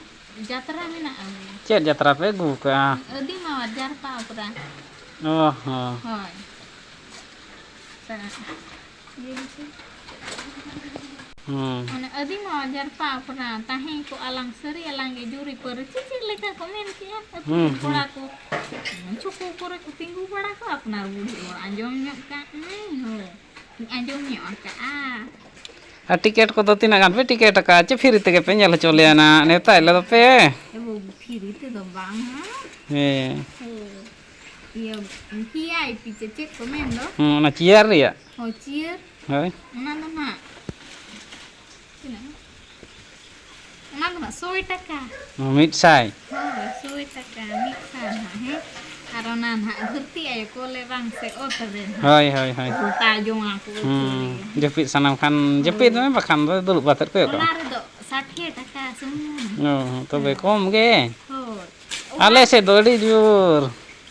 ᱡᱟᱛᱨᱟ ᱢᱮᱱᱟᱜᱼᱟ᱾ ᱪᱮᱫ ᱡᱟᱛᱨᱟ ᱯᱮ ᱟᱹᱜᱩ ᱠᱟᱜᱼᱟ? ᱟᱹᱫᱤᱢᱟ ᱡᱟᱨᱯᱟ ᱚᱯᱮᱨᱟ᱾ ᱚ ᱦᱚᱸ᱾ ᱦᱳᱭ᱾ ᱛᱟ-, ᱤᱭᱟᱹ ᱜᱮᱥᱮ᱾ ᱦᱩᱸ᱾ ᱚᱱᱮ ᱟᱹᱫᱤᱢᱟ ᱡᱟᱨᱯᱟ ᱚᱯᱮᱨᱟ ᱛᱟᱦᱮᱸ ᱠᱚᱜᱼᱟ ᱞᱟᱝ ᱥᱟᱹᱨᱤ ᱟᱞᱟᱝ ᱜᱮ ᱡᱩᱨᱤ ᱯᱟᱹᱨᱤ ᱪᱮᱫ ᱪᱮᱫ ᱞᱮᱠᱟ ᱠᱚ ᱢᱮᱱ ᱠᱮᱜᱼᱟ᱾ ᱟᱹᱛᱩ ᱦᱩᱸ, ᱨᱮᱱ ᱠᱚᱲᱟ ᱦᱩᱸ᱾ ᱠᱚ ᱪᱩᱠᱩ ᱠᱚᱨᱮ ᱠᱚ ᱛᱤᱸᱜᱩ ᱵᱟᱲᱟ ᱠᱚᱜᱼᱟ, ᱟᱯᱱᱟᱨ ᱵᱩᱰᱷᱤ ᱦᱚᱲ ᱟᱸᱡᱚᱢ ᱧᱚᱜ ᱠᱟᱜ ᱢᱮ, ᱦᱳᱭ᱾ ᱟᱸᱡᱚᱢ ᱧᱚᱜ ᱟᱠᱟᱜᱼᱟ᱾ ᱟᱨ ᱴᱤᱠᱮᱴ ᱠᱚᱫᱚ ᱛᱤᱱᱟᱹᱜ ᱜᱟᱱ ᱯᱮ ᱴᱤᱠᱮᱴ ᱟᱠᱟᱫᱼᱟ? ᱪᱮ ᱯᱷᱤᱨᱤ ᱛᱮᱜᱮ ᱯᱮ ᱧᱮᱞ ᱦᱚᱪᱚ ᱞᱮᱭᱟ ᱱᱟ? ᱱᱮᱣᱛᱟᱭ ᱞᱮᱫᱚ ᱯᱮ? ᱮ ᱵᱟᱹᱵᱩ, ᱯᱷᱤᱨᱤ ᱛᱮᱫᱚ ᱵᱟᱝᱟ᱾ ᱦᱮᱸ᱾ ᱦᱳᱭ᱾ ᱤᱭᱟᱹ, ᱵᱷᱤ ᱟᱭ ᱯᱤ ᱪᱮ ᱪᱮᱫ ᱠᱚ ᱢᱮᱱ ᱫᱚ? ᱦᱩᱸ, ᱚᱱᱟ ᱪᱮᱭᱟᱨ ᱨᱮᱭᱟᱜ? ᱦᱳᱭ, ᱪᱮᱭᱟᱨ᱾ ᱦᱳᱭ᱾ ᱚᱱᱟ ᱫᱚ ᱱᱟᱜ ᱛᱤᱱᱟᱹᱜ? ᱚᱱᱟ ᱫᱚ ᱱᱟᱜ ᱥᱚᱭ ᱴᱟᱠᱟ᱾ ᱚ, ᱢᱤᱫ ᱥᱟᱭ? ᱦᱳᱭ, ᱥᱚᱭ ᱴᱟᱠᱟ, ᱢᱤᱫ ᱥᱟᱭ ᱱᱟᱜ, ᱦᱮᱸ? ᱟᱨ ᱚᱱᱟ ᱱᱟᱜ ᱫᱷᱟᱹᱨᱛᱤ ᱟᱭᱳ ᱠᱚᱞᱮ ᱵᱟᱝ ᱥᱮ ᱚᱛ ᱨᱮ ᱱᱟᱜ᱾ ᱦᱳᱭ, ᱦᱳᱭ, ᱦᱳᱭ᱾ ᱜᱚᱴᱟ ᱡᱚᱝᱟ ᱠᱚ ᱟᱹᱛᱩ ᱦᱩᱸ, ᱨᱮ᱾ ᱡᱟᱹᱯᱤᱫ ᱥᱟᱱᱟᱢ ᱠᱷᱟᱱ ᱦᱳᱭ᱾ ᱡᱟᱹᱯᱤᱫ ᱢᱮ, ᱵᱟᱠᱷᱟᱱ ᱫᱚ ᱫᱩᱲᱩᱵ ᱠᱟᱛᱮᱫ ᱠᱚᱭᱚᱜ ᱠᱟᱜ ᱚᱱᱟ ᱢᱮ᱾ ᱨᱮᱫᱚ ᱥᱟᱴᱷᱮ ᱴᱟᱠᱟ ᱥᱩᱢᱩᱝ᱾ ᱚ, ᱛᱚᱵᱮ ᱦᱮᱸ᱾ ᱠᱚᱢ ᱜᱮ᱾ ᱦᱳᱭ᱾ ᱟᱞᱮ ᱚᱲᱟᱜ ᱥᱮᱫ ᱫᱚ ᱟᱹᱰᱤ ᱡᱳᱨ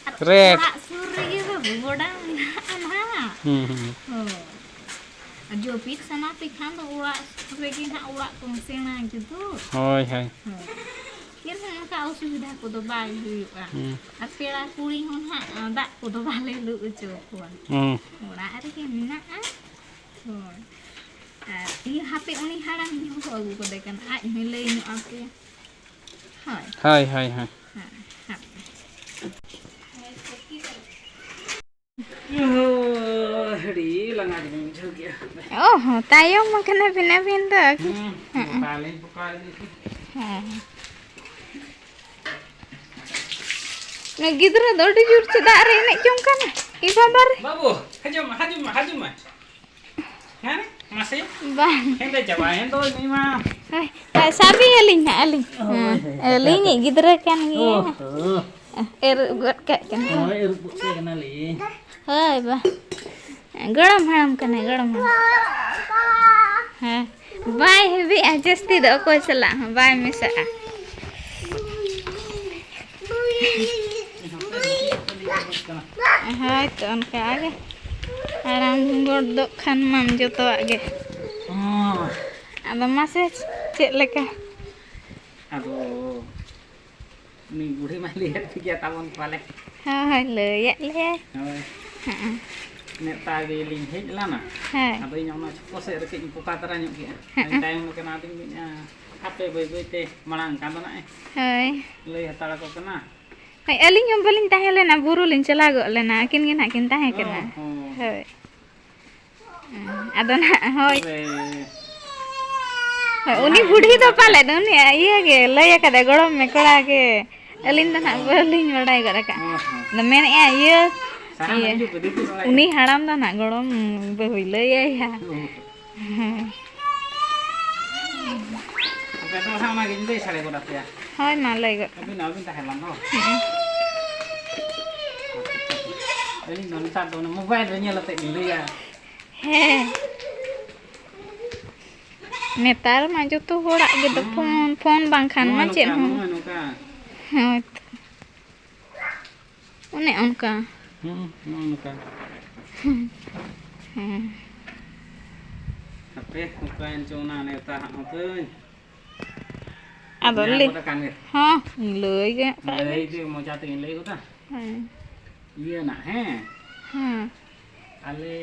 ᱟᱨ ᱨᱮᱴ᱾ ᱚᱲᱟᱜ ᱥᱩᱨ ᱨᱮᱜᱮ ᱵᱟᱹᱵᱩ ᱜᱚᱰᱟ ᱢᱮᱱᱟᱜᱼᱟ ᱱᱟᱜ᱾ ᱦᱩᱸ, ᱦᱩᱸ᱾ ᱦᱳᱭ᱾ ᱟᱨ ᱡᱟᱹᱯᱤᱫ ᱥᱟᱱᱟ ᱯᱮ ᱠᱷᱟᱱ ᱫᱚ ᱚᱲᱟᱜ ᱨᱮᱜᱮ ᱱᱟᱜ ᱚᱲᱟᱜ ᱠᱚᱢ ᱥᱮᱬᱟ ᱜᱮᱫᱚ᱾ ᱦᱳᱭ, ᱦᱳᱭ᱾ ᱦᱳᱭ᱾ ᱪᱮᱫ ᱦᱚᱸ ᱚᱱᱠᱟ ᱚᱥᱩᱵᱤᱫᱷᱟ ᱠᱚᱫᱚ ᱵᱟᱭ ᱦᱩᱭᱩᱜᱼᱟ᱾ ᱦᱩᱸ᱾ ᱟᱨ ᱯᱮᱲᱟ ᱠᱩᱲᱤ ᱦᱚᱸ ᱱᱟᱜ ᱫᱟᱜ ᱠᱚᱫᱚ ᱵᱟᱞᱮ ᱞᱩ ᱦᱚᱪᱚ ᱟᱠᱚᱣᱟ᱾ ᱦᱩᱸ᱾ ᱚᱲᱟᱜ ᱨᱮᱜᱮ ᱢᱮᱱᱟᱜᱼᱟ᱾ ᱦᱳᱭ᱾ ᱟᱨ ᱤᱭᱟᱹ, ᱦᱟᱯᱮ, ᱩᱱᱤ ᱦᱟᱲᱟᱢ ᱤᱧ ᱦᱚᱦᱚ ᱟᱹᱜᱩ ᱠᱚᱫᱮ ᱠᱟᱱᱟ, ᱟᱡ ᱦᱚᱸᱭ ᱞᱟᱹᱭ ᱧᱚᱜ ᱟᱯᱮᱭᱟ᱾ ᱦᱳᱭ᱾ ᱦᱳᱭ, ᱦᱳᱭ, ᱦᱳᱭ᱾ ᱦᱮᱸ, ᱦᱟᱯᱮ᱾ ᱟᱹᱰᱤ ᱞᱟᱸᱜᱟ ᱜᱮᱞᱤᱧ ᱵᱩᱡᱷᱟᱹᱣ ᱠᱮᱜᱼᱟ᱾ ᱚ ᱦᱚᱸ, ᱛᱟᱭᱚᱢ ᱟᱠᱟᱱᱟ ᱵᱤᱱ ᱟᱹᱵᱤᱱ ᱫᱚ᱾ ᱦᱩᱸ, ᱦᱮᱸ᱾ ᱵᱚᱠᱟ ᱞᱤᱧ ᱵᱚᱠᱟ ᱤᱫᱤ ᱠᱮᱫ᱾ ᱦᱮᱸ᱾ ᱱᱩᱭ ᱜᱤᱫᱽᱨᱟᱹ ᱫᱚ ᱟᱹᱰᱤ ᱡᱳᱨ ᱪᱮᱫᱟᱜ ᱨᱮ ᱮᱱᱮᱡ ᱡᱚᱝ ᱠᱟᱱᱟ? ᱮ ᱵᱟᱵᱟ ᱨᱮ᱾ ᱵᱟᱹᱵᱩ, ᱦᱤᱡᱩᱜ ᱢᱮ, ᱦᱤᱡᱩᱜ ᱢᱮ, ᱦᱤᱡᱩᱜ ᱢᱮ᱾ ᱦᱮᱸ, ᱢᱟᱥᱮ᱾ ᱵᱟᱝ᱾ ᱦᱮᱸᱫᱮ ᱪᱟᱵᱟᱭᱮᱱ ᱫᱚ ᱱᱩᱭ ᱢᱟ᱾ ᱦᱳᱭ, ᱦᱳᱭ, ᱥᱟᱵᱮᱭᱟᱞᱤᱧ ᱦᱟᱸᱜ ᱟᱹᱞᱤᱧ᱾ ᱦᱳᱭ, ᱦᱮᱸ, ᱦᱳᱭ, ᱟᱹᱞᱤᱧᱤᱡ ᱜᱤᱫᱽᱨᱟᱹ ᱠᱟᱱ ᱜᱮᱭᱟ᱾ ᱚ, ᱦᱚᱸ᱾ ᱮᱨ ᱜᱚᱫ ᱠᱟᱜ ᱠᱟᱱᱟ᱾ ᱦᱳᱭ, ᱮᱨ ᱜᱚᱫ ᱠᱟᱜ ᱠᱟᱱᱟᱞᱤᱧ᱾ ᱦᱳᱭ ᱵᱟ᱾ ᱜᱚᱲᱚᱢ ᱦᱟᱲᱟᱢ ᱠᱟᱱᱟᱭ, ᱜᱚᱲᱚᱢ ᱦᱟᱲᱟᱢ᱾ ᱦᱮᱸ᱾ ᱵᱟᱭ ᱦᱮᱵᱤᱜᱼᱟ ᱡᱟᱹᱥᱛᱤ ᱫᱚ, ᱚᱠᱚᱭ ᱥᱟᱞᱟᱜ ᱦᱚᱸ ᱵᱟᱭ ᱢᱮᱥᱟᱜᱼᱟ᱾ ᱦᱳᱭ ᱛᱚ, ᱚᱱᱠᱟ ᱜᱮ᱾ ᱦᱟᱲᱟᱢ ᱜᱚᱫᱚᱜ ᱠᱷᱟᱱ ᱢᱟᱢ ᱡᱚᱛᱚᱣᱟᱜ ᱜᱮ᱾ ᱦᱚᱸ᱾ ᱟᱫᱚ ᱢᱟᱥᱮ, ᱪᱮᱫ ᱞᱮᱠᱟ? ᱟᱫᱚ ᱩᱱᱤ ᱵᱩᱲᱦᱤ ᱢᱟᱭ ᱞᱟᱹᱭᱮᱫ ᱜᱮᱭᱟ ᱛᱟᱵᱚᱱ ᱯᱟᱞᱮ᱾ ᱦᱳᱭ, ᱞᱟᱹᱭᱮᱫ ᱞᱮᱭᱟᱭ᱾ ᱦᱳᱭ᱾ ᱦᱮᱸ᱾ ᱱᱮᱣᱛᱟ ᱜᱮᱞᱤᱧ ᱦᱮᱡ ᱞᱮᱱᱟ᱾ ᱦᱳᱭ᱾ ᱟᱫᱚ ᱤᱧ ᱚᱱᱟ ᱪᱷᱚᱠᱚ ᱥᱮᱫ ᱨᱮ ᱠᱟᱹᱡ ᱤᱧ ᱯᱚᱠᱟ ᱛᱟᱨᱟ ᱧᱚᱜ ᱠᱮᱜᱼᱟ᱾ ᱦᱮᱸ᱾ ᱛᱟᱭᱚᱢ ᱠᱟᱱᱟ, ᱟᱫᱚᱧ ᱢᱮᱱᱮᱫᱼᱟ, ᱦᱟᱯᱮ ᱵᱟᱹᱭ ᱵᱟᱹᱭ ᱛᱮ ᱢᱟᱲᱟᱝ ᱠᱟᱱ ᱫᱚ ᱱᱟᱜ᱾ ᱦᱳᱭ᱾ ᱞᱟᱹᱭ ᱦᱟᱛᱟᱲ ᱟᱠᱚ ᱠᱟᱱᱟ᱾ ᱦᱳᱭ, ᱟᱹᱞᱤᱧ ᱦᱚᱸ ᱵᱟᱹᱞᱤᱧ ᱛᱟᱦᱮᱸ ᱞᱮᱱᱟ, ᱵᱩᱨᱩ ᱞᱤᱧ ᱪᱟᱞᱟᱣ ᱜᱚᱫ ᱞᱮᱱᱟ, ᱟᱹᱠᱤᱱ ᱜᱮ ᱱᱟᱜ ᱠᱤᱱ ᱛᱟᱦᱮᱸ ᱠᱟᱱᱟ᱾ ᱚ ᱦᱚᱸ᱾ ᱦᱳᱭ᱾ ᱟᱫᱚ ᱱᱟᱦᱟᱜ, ᱦᱳᱭ᱾ ᱛᱚᱵᱮ ᱦᱳᱭ, ᱩᱱᱤ ᱡᱟᱦᱟᱸᱭ ᱵᱩᱰᱷᱤ ᱫᱚ ᱩᱱᱤ ᱯᱟᱞᱮᱫ ᱩᱱᱤᱭᱟᱜ ᱤᱭᱟᱹ ᱜᱮ ᱞᱟᱹᱭ ᱟᱠᱟᱫᱟᱭ, ᱜᱚᱲᱚᱢ ᱢᱮ ᱠᱚᱲᱟ ᱜᱮ᱾ ᱟᱹᱞᱤᱧ ᱫᱚ ᱱᱟᱦᱟᱜ ᱵᱟᱹᱞᱤᱧ ᱵᱟᱰᱟᱭ ᱜᱚᱫ ᱟᱠᱟᱫᱼᱟ᱾ ᱦᱚᱸ, ᱦᱚᱸ᱾ ᱟᱫᱚ ᱢᱮᱱᱮᱫᱼᱟ, ᱤᱭᱟᱹ, ᱥᱟᱦᱟᱱ ᱤᱭᱟᱹ, ᱟᱹᱜᱩ ᱠᱚ ᱤᱫᱤ ᱦᱚᱴᱚ ᱠᱟᱜ ᱩᱱᱤ ᱦᱟᱲᱟᱢ ᱫᱚ ᱱᱟᱦᱟᱜ ᱜᱚᱲᱚᱢ ᱵᱟᱹᱦᱩᱭ ᱞᱟᱹᱭ ᱟᱭᱟ᱾ ᱦᱚᱸ᱾ ᱦᱮᱸ᱾ ᱟᱯᱮ ᱫᱚ ᱦᱟᱸᱜ ᱚᱱᱟᱜᱤᱧ ᱞᱟᱹᱭ ᱥᱟᱰᱮ ᱜᱚᱫ ᱟᱯᱮᱭᱟ᱾ ᱦᱳᱭ, ᱢᱟ ᱞᱟᱹᱭ ᱜᱚᱫ ᱠᱟᱜ ᱢᱮ᱾ ᱟᱹᱵᱤᱱ, ᱟᱹᱵᱤᱱ ᱛᱟᱦᱮᱸ ᱞᱮᱱ ᱫᱚ᱾ ᱦᱮᱸ᱾ ᱟᱹᱞᱤᱧ ᱫᱚ ᱱᱮᱛᱟᱨ ᱫᱚ ᱚᱱᱟ mobile ᱨᱮ ᱧᱮᱞ ᱟᱛᱮᱫ ᱞᱤᱧ ᱞᱟᱹᱭᱟ᱾ ᱦᱮᱸ᱾ ᱱᱮᱛᱟᱨ ᱢᱟ ᱡᱚᱛᱚ ᱦᱚᱲᱟᱜ ᱜᱮ ᱫᱚ ᱦᱮᱸ᱾ ᱯᱷᱳᱱ, ᱯᱷᱳᱱ ᱵᱟᱝᱠᱷᱟᱱ ᱢᱟ ᱱᱚᱜᱼᱚᱭ ᱪᱮᱫ ᱱᱚᱝᱠᱟ, ᱦᱚᱸ᱾ ᱱᱚᱜᱼᱚᱭ ᱱᱚᱝᱠᱟ᱾ ᱦᱳᱭ ᱛᱚ᱾ ᱚᱱᱮ ᱚᱱᱠᱟ᱾ ᱦᱩᱸ, ᱱᱚᱜᱼᱚ ᱱᱚᱝᱠᱟ᱾ ᱦᱮᱸ᱾ ᱦᱟᱯᱮ, ᱚᱠᱟᱭᱮᱱ ᱪᱚ ᱚᱱᱟ ᱱᱮᱣᱛᱟ ᱦᱟᱸᱜ ᱦᱚᱸ ᱛᱟᱹᱧ᱾ ᱟᱫᱚ ᱧᱟᱢ ᱞᱟᱹᱭ, ᱜᱚᱫ ᱟᱠᱟᱱ ᱜᱮ᱾ ᱦᱚᱸ, ᱞᱟᱹᱭ ᱜᱮ ᱦᱟᱸᱜ ᱠᱷᱟᱡ ᱞᱟᱹᱭ ᱫᱚ᱾ ᱜᱮ ᱢᱚᱡᱟ ᱛᱮᱜᱮᱧ ᱞᱟᱹᱭ ᱜᱚᱫᱟ᱾ ᱦᱮᱸ᱾ ᱤᱭᱟᱹ ᱱᱟᱜ, ᱦᱮᱸ᱾ ᱦᱮᱸ᱾ ᱟᱞᱮ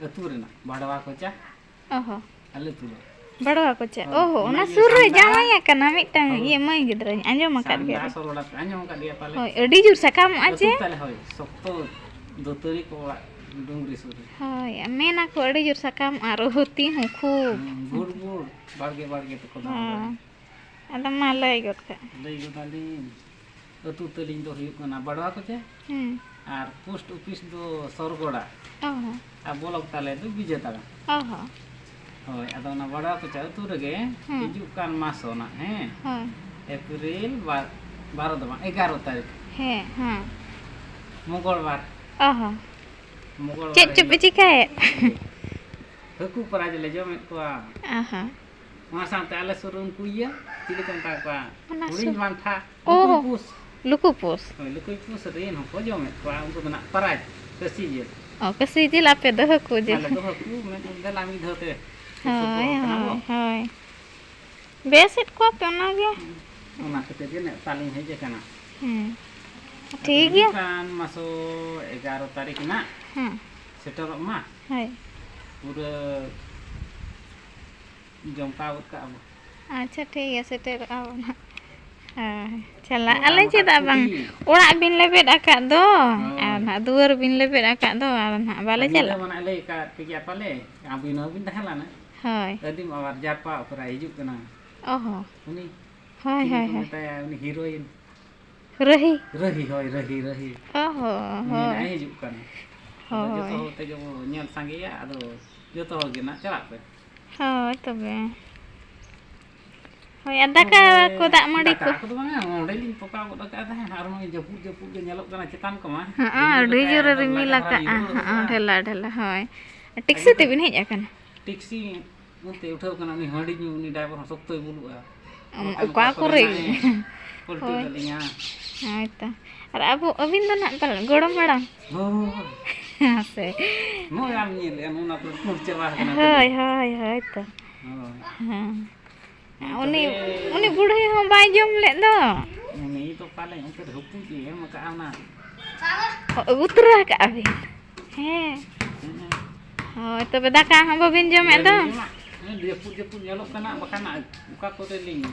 ᱟᱹᱛᱩ ᱨᱮᱱᱟᱜ ᱵᱟᱰᱣᱟ ᱠᱚᱪᱟ᱾ ᱚ ᱦᱚᱸ᱾ ᱟᱞᱮ ᱟᱹᱛᱩ ᱫᱚ᱾ ᱵᱟᱲᱣᱟ ᱠᱚᱪᱟ᱾ ᱦᱳᱭ, ᱚᱦᱚ, ᱚᱱᱟ ᱚᱱᱟᱜᱮ ᱥᱩᱨ ᱨᱮ ᱥᱟᱢᱰᱟ᱾ ᱡᱟᱶᱟᱭ ᱟᱠᱟᱱᱟ ᱢᱤᱫᱴᱟᱝ ᱦᱳᱭ᱾ ᱤᱭᱟᱹ ᱢᱟᱹᱭ ᱜᱤᱫᱽᱨᱟᱹᱧ ᱟᱸᱡᱚᱢ ᱟᱠᱟᱫ ᱥᱟᱢᱰᱟ ᱜᱮᱭᱟ᱾ ᱥᱚᱨᱚᱲᱟ ᱯᱮ ᱟᱸᱡᱚᱢ ᱟᱠᱟᱫ ᱜᱮᱭᱟ ᱯᱟᱞᱮ? ᱦᱳᱭ, ᱟᱹᱰᱤ ᱡᱳᱨ ᱥᱟᱠᱟᱢᱚᱜᱼᱟ ᱟᱹᱛᱩ ᱪᱮ? ᱛᱟᱞᱮ, ᱦᱳᱭ, ᱥᱚᱠᱛᱚ ᱫᱟᱹᱛᱟᱹᱲᱤ ᱠᱚ ᱚᱲᱟᱜ ᱰᱩᱝᱨᱤ ᱥᱩᱨ ᱨᱮ᱾ ᱦᱳᱭ, ᱢᱮᱱᱟᱠᱚ ᱟᱹᱰᱤ ᱡᱳᱨ ᱥᱟᱠᱟᱢᱚᱜᱼᱟ ᱟᱨ ᱦᱩᱛᱤ ᱦᱚᱸ ᱠᱷᱩᱵ᱾ ᱦᱩᱸ, ᱜᱩᱲ ᱜᱩᱲ, ᱵᱟᱲᱜᱮ ᱵᱟᱲᱜᱮ ᱛᱮᱠᱚ ᱫᱟᱬᱟᱱᱟ᱾ ᱦᱳᱭ᱾ ᱟᱫᱚ ᱢᱟ ᱞᱟᱹᱭ ᱜᱚᱫ ᱠᱟᱜ᱾ ᱞᱟᱹᱭ ᱜᱚᱫᱟᱞᱤᱧ, ᱟᱹᱛᱩ ᱛᱟᱹᱞᱤᱧ ᱫᱚ ᱦᱩᱭᱩᱜ ᱠᱟᱱᱟ ᱵᱟᱲᱣᱟ ᱠᱚᱪᱟ᱾ ᱦᱩᱸ᱾ ᱟᱨ ᱯᱳᱥᱴ ᱚᱯᱷᱤᱥ ᱫᱚ ᱥᱚᱨᱜᱚᱲᱟ᱾ ᱚ ᱦᱚᱸ᱾ ᱟᱨ ᱵᱞᱚᱠ ᱛᱟᱞᱮ ᱫᱚ ᱵᱤᱡᱮᱛᱟᱲᱟ᱾ ᱚ ᱦᱚᱸ᱾ ᱦᱳᱭ, ᱟᱫᱚ ᱚᱱᱟ ᱵᱟᱲᱣᱟ ᱠᱚᱪᱟ ᱟᱹᱛᱩ ᱨᱮᱜᱮ ᱦᱩᱸ᱾ ᱦᱤᱡᱩᱜ ᱠᱟᱱ ᱢᱟᱥ ᱦᱚᱸ ᱱᱟᱜ, ᱦᱮᱸ? ᱦᱳᱭ᱾ ᱮᱯᱨᱤᱞ ᱵᱟᱨ, ᱵᱟᱨᱚ ᱫᱚ ᱵᱟᱝ, ᱮᱜᱟᱨᱚ ᱛᱟᱹᱨᱤᱠᱷ᱾ ᱦᱮᱸ, ᱦᱮᱸ᱾ ᱢᱚᱝᱜᱚᱞ ᱵᱟᱨ᱾ ᱚ ᱦᱚᱸ᱾ ᱢᱚᱝᱜᱚᱞ ᱪᱮᱫ ᱵᱟᱨ ᱪᱚᱯᱮ ᱦᱤᱞᱳᱜ᱾ ᱪᱤᱠᱟᱹᱭᱮᱫ? ᱦᱟᱹᱠᱩ ᱯᱨᱟᱭᱤᱡᱽ ᱞᱮ ᱡᱚᱢᱮᱫ ᱠᱚᱣᱟ᱾ ᱚ ᱦᱚᱸ᱾ ᱚᱱᱟ ᱥᱟᱶᱛᱮ ᱟᱞᱮ ᱥᱩᱨ ᱨᱮ ᱩᱱᱠᱩ ᱤᱭᱟᱹ, ᱪᱤᱞᱤ ᱠᱚ ᱢᱮᱛᱟ ᱠᱚᱣᱟ? ᱚᱱᱟ ᱦᱩᱰᱤᱧ ᱥᱩᱨ᱾ ᱢᱟᱱᱴᱷᱟ, ᱚ᱾ ᱞᱩᱠᱩᱭ ᱯᱩᱥ᱾ ᱞᱩᱠᱩ ᱯᱩᱥ᱾ ᱦᱳᱭ, ᱞᱩᱠᱩᱭ ᱯᱩᱥ ᱨᱮᱱ ᱦᱚᱸᱠᱚ ᱡᱚᱢᱮᱫ ᱠᱚᱣᱟ, ᱩᱱᱠᱩ ᱫᱚ ᱱᱟᱜ ᱯᱨᱟᱭᱤᱡᱽ, ᱠᱟᱹᱥᱤ ᱡᱤᱞ᱾ ᱚ, ᱠᱟᱹᱥᱤ ᱡᱤᱞ, ᱟᱯᱮ ᱫᱚ ᱦᱟᱹᱠᱩ ᱡᱤᱞ᱾ ᱟᱞᱮ ᱫᱚ ᱦᱟᱹᱠᱩ, ᱢᱮᱱ ᱫᱮᱞᱟ ᱢᱤᱫ ᱫᱷᱟᱣ ᱛᱮ ᱦᱳᱭ, ᱥᱚᱯᱚᱦᱚᱫ ᱠᱟᱱᱟ ᱵᱚ᱾ ᱦᱳᱭ, ᱦᱳᱭ᱾ ᱵᱮᱥᱮᱫ ᱠᱚᱣᱟ ᱯᱮ ᱚᱱᱟᱜᱮ᱾ ᱚᱱᱟ ᱠᱷᱟᱹᱛᱤᱨ ᱜᱮ ᱱᱮᱣᱛᱟ ᱞᱤᱧ ᱦᱮᱡ ᱟᱠᱟᱱᱟ᱾ ᱦᱮᱸ᱾ ᱟᱫᱚ ᱴᱷᱤᱠ ᱜᱮᱭᱟ᱾ ᱦᱤᱡᱩᱜ ᱠᱟᱱ ᱢᱟᱥᱚ ᱮᱜᱟᱨᱚ ᱛᱟᱹᱨᱤᱠᱷ ᱱᱟᱜ ᱦᱮᱸ᱾ ᱥᱮᱴᱮᱨᱚᱜ ᱢᱟ᱾ ᱦᱳᱭ᱾ ᱯᱩᱨᱟᱹ ᱡᱚᱢᱠᱟᱣ ᱜᱚᱫ ᱠᱟᱜᱼᱟ ᱵᱚ᱾ ᱟᱪᱪᱷᱟ, ᱴᱷᱤᱠ ᱜᱮᱭᱟ, ᱥᱮᱴᱮᱨᱚᱜᱼᱟ ᱵᱚ ᱱᱟᱦᱟᱜ᱾ ᱦᱳᱭ, ᱪᱟᱞᱟᱜ ᱟᱞᱮ, ᱢᱚᱴᱟᱢᱩᱴᱤ ᱪᱮᱫᱟᱜ ᱵᱟᱝ? ᱪᱷᱩᱴᱤ᱾ ᱚᱲᱟᱜ ᱵᱤᱱ ᱞᱮᱵᱮᱫ ᱟᱠᱟᱫ ᱫᱚ, ᱦᱳᱭ᱾ ᱟᱨ ᱱᱟᱦᱟᱜ ᱫᱩᱣᱟᱹᱨ ᱵᱤᱱ ᱞᱮᱵᱮᱫ ᱟᱠᱟᱫ ᱫᱚ, ᱟᱨ ᱱᱟᱦᱟᱜ ᱵᱟᱞᱮ ᱟᱨ ᱧᱤᱫᱟᱹ ᱪᱟᱞᱟᱜᱼᱟ᱾ ᱢᱟ ᱱᱟᱜ ᱞᱟᱹᱭ ᱟᱠᱟᱫ ᱯᱮ ᱜᱮᱭᱟ ᱯᱟᱞᱮ, ᱟᱹᱵᱤᱱ ᱦᱚᱸ ᱵᱤᱱ ᱛᱟᱦᱮᱸ ᱞᱮᱱᱟ᱾ ᱦᱳᱭ᱾ ᱟᱹᱫᱤᱢ ᱟᱵᱟᱨ ᱡᱟᱨᱯᱟ ᱚᱯᱮᱨᱟ ᱦᱤᱡᱩᱜ ᱠᱟᱱᱟ᱾ ᱚ ᱦᱚᱸ᱾ ᱩᱱᱤ ᱦᱳᱭ, ᱪᱤᱞᱤ ᱦᱳᱭ, ᱠᱚ ᱦᱳᱭ᱾ ᱢᱮᱛᱟᱭᱟ? ᱩᱱᱤ ᱦᱤᱨᱳᱭᱤᱱ᱾ ᱨᱟᱹᱦᱤ᱾ ᱨᱟᱹᱦᱤ, ᱦᱳᱭ, ᱨᱟᱹᱦᱤ, ᱨᱟᱹᱦᱤ᱾ ᱚ ᱦᱚᱸ, ᱩᱱᱤ ᱦᱳᱭ᱾ ᱱᱟᱜ ᱮ ᱦᱤᱡᱩᱜ ᱠᱟᱱᱟ᱾ ᱟᱫᱚ ᱡᱚᱛᱚ ᱦᱳᱭ᱾ ᱦᱚᱲ ᱛᱮᱜᱮ ᱵᱚ ᱧᱮᱞ ᱥᱟᱸᱜᱮᱭᱟ, ᱟᱫᱚ ᱡᱚᱛᱚ ᱦᱚᱲ ᱜᱮ ᱱᱟᱜ ᱪᱟᱞᱟᱜ ᱯᱮ᱾ ᱦᱳᱭ, ᱛᱚᱵᱮ᱾ ᱦᱳᱭ, ᱟᱨ ᱫᱟᱠᱟ ᱱᱚᱜᱼᱚᱭ ᱠᱚ, ᱫᱟᱜ ᱢᱟᱹᱰᱤ ᱫᱟᱠᱟ ᱠᱚ? ᱠᱚᱫᱚ ᱵᱟᱝᱟ, ᱚᱸᱰᱮ ᱞᱤᱧ ᱯᱚᱠᱟᱣ ᱜᱚᱫ ᱟᱠᱟᱫ ᱛᱟᱦᱮᱸᱫ, ᱟᱨ ᱱᱚᱜᱼᱚᱭ ᱡᱟᱹᱯᱩᱫ, ᱡᱟᱹᱯᱩᱫ ᱜᱮ ᱧᱮᱞᱚᱜ ᱠᱟᱱᱟ ᱪᱮᱛᱟᱱ ᱠᱚᱢᱟ᱾ ᱦᱚᱸᱜᱼᱚ, ᱨᱤᱢᱤᱞ ᱟᱹᱰᱤ ᱟᱠᱟᱫᱼᱟᱭ, ᱡᱳᱨᱮ ᱟᱫᱚ ᱞᱟᱡᱟ ᱨᱤᱢᱤᱞ ᱫᱷᱟᱨᱟ ᱟᱠᱟᱫᱼᱟ, ᱧᱩᱨᱦᱟᱹᱜᱼᱟ᱾ ᱦᱚᱸᱜᱼᱚ, ᱴᱷᱮᱞᱟ, ᱴᱷᱮᱞᱟ, ᱦᱳᱭ᱾ ᱟᱨ ᱴᱮᱠᱥᱤ ᱟᱹᱰᱤ ᱛᱮᱵᱤᱱ ᱦᱮᱡ ᱟᱠᱟᱱᱟ? ᱴᱮᱠᱥᱤ ᱚᱱᱛᱮ ᱩᱴᱷᱟᱹᱣ ᱠᱟᱱᱟ, ᱩᱱᱤ ᱦᱟᱺᱰᱤ ᱧᱩ, ᱩᱱᱤ ᱰᱨᱟᱭᱵᱷᱟᱨ ᱦᱚᱸ ᱥᱚᱠᱛᱚᱭ ᱵᱩᱞᱩᱜᱼᱟ᱾ ᱚ, ᱵᱟᱠᱷᱟᱱ ᱚᱠᱟ ᱚᱠᱟ ᱠᱚᱨᱮ ᱠᱚᱨᱮ? ᱱᱟᱜ ᱮ ᱯᱟᱹᱞᱴᱤ ᱦᱳᱭ᱾ ᱠᱟᱞᱤᱧᱟ᱾ ᱦᱳᱭ ᱛᱚ᱾ ᱟᱨ ᱟᱵᱚ, ᱟᱹᱵᱤᱱ ᱫᱚ ᱱᱟᱜ ᱯᱟᱞᱮᱱ ᱜᱚᱲᱚᱢ ᱦᱟᱲᱟᱢ? ᱦᱳᱭ᱾ ᱦᱮᱸ ᱥᱮ᱾ ᱱᱚᱜᱼᱚᱭ ᱟᱢ ᱧᱮᱞᱮᱫᱼᱟ, ᱱᱚᱜᱼᱚ ᱱᱟ ᱠᱚ ᱯᱩᱲ ᱪᱟᱵᱟ ᱟᱠᱟᱱᱟ ᱦᱳᱭ, ᱛᱟᱵᱮᱱ᱾ ᱦᱳᱭ, ᱦᱳᱭ ᱛᱚ᱾ ᱦᱳᱭ᱾ ᱦᱮᱸ᱾ ᱢᱟ ᱩᱱᱤ, ᱛᱚᱵᱮ᱾ ᱩᱱᱤ ᱵᱩᱲᱦᱤ ᱦᱚᱸ ᱵᱟᱭ ᱡᱚᱢ ᱞᱮᱫ ᱫᱚ᱾ ᱩᱱᱤ ᱫᱚ ᱯᱟᱞᱮ ᱚᱱᱛᱮ ᱨᱮ ᱦᱩᱯᱩᱜ ᱮ ᱮᱢ ᱟᱠᱟᱫᱼᱟ ᱚᱱᱟ᱾ ᱚ, ᱩᱛᱨᱟᱹ ᱟᱠᱟᱫᱼᱟ ᱵᱤᱱ? ᱦᱮᱸ᱾ ᱦᱮᱸ᱾ ᱦᱳᱭ, ᱛᱚᱵᱮ ᱫᱟᱠᱟ ᱦᱚᱸ ᱵᱟᱹᱵᱤᱱ ᱡᱚᱢᱮᱫ ᱫᱚ? ᱵᱟᱹᱞᱤᱧ ᱡᱚᱢᱟ᱾ ᱡᱟᱹᱯᱩᱫ ᱡᱟᱹᱯᱩᱫ ᱧᱮᱞᱚᱜ ᱠᱟᱱᱟ, ᱵᱟᱠᱷᱟᱱ ᱚᱠᱟ ᱠᱚᱨᱮ ᱞᱤᱧ,